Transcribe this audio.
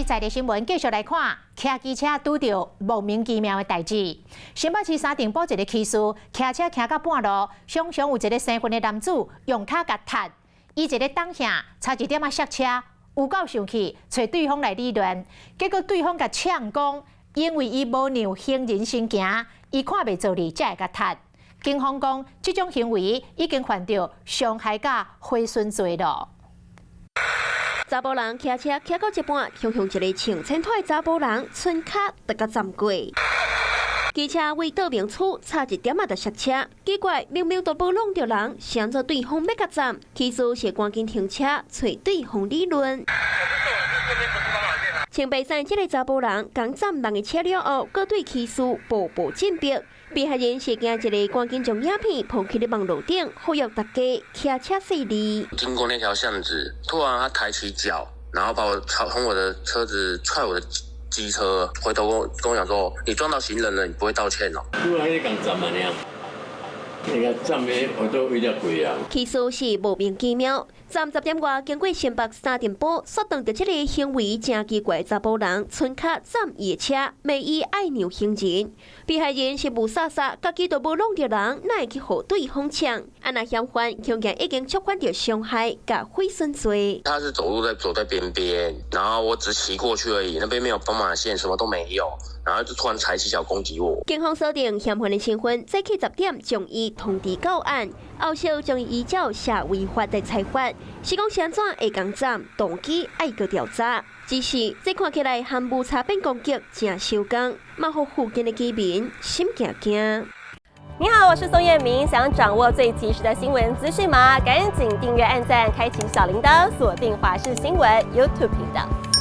在地新聞繼續來看，騎機車拄著莫名其妙的代誌。新北市三重埔一个騎士，騎車騎到半路，常常有一个生份的男子用跤共踢，伊一个當下差一點仔摔車，有夠生氣，揣對方來理論，結果對方共嗆講，因為伊無讓行人先行，伊看袂做哩，才會共踢。警方講，這種行為已經犯著傷害佮毀損罪囉。查埔人騎車騎到一半，雄雄一个穿千脫的查埔人，伸跤就共斬過。機車為道明區差一點仔就摔車，奇怪，明明都無挵著人，是按怎對方欲共斬？起初是趕緊停車，揣對方理論。穿白衫這个查埔人，共斬人的車了後，閣對騎士步步進逼。被害人是驚一个趕緊將影片 po 去咧網路頂，呼籲大家騎車細膩。經過那條巷子，突然他抬起腳，然後把我從我的車子踹我的機車，回頭跟我講說：你撞到行人了，你不會道歉哦？突然共斬啊！你個斬的我都有點貴啊。起訴是莫名其妙。昨10點外，經過新北三重埔，煞撞著這个行為誠奇怪查埔人，伸跤斬伊的車，罵伊愛讓行人。被害人是霧煞煞，家己都無挵著人，哪會去予對方嗆？啊若嫌犯，恐驚已經觸犯著傷害佮毀損罪。他是走路在走在邊邊，然後我只騎過去而已，那邊沒有斑馬線，什麼都沒有，然後就突然踩起腳攻擊我。警方鎖定嫌犯的身份，早起10點將伊通知到案，後續將伊依照社會法來裁罰。是講是按怎會共斬，動機愛閣調查。只是這看起來和無差別攻擊誠相仝，嘛予附近的居民心驚驚。你好，我是宋燕明，想掌握最及時的新聞資訊嗎？趕緊訂閱、按讚、開啟小鈴鐺，鎖定華視新聞 YouTube 頻道。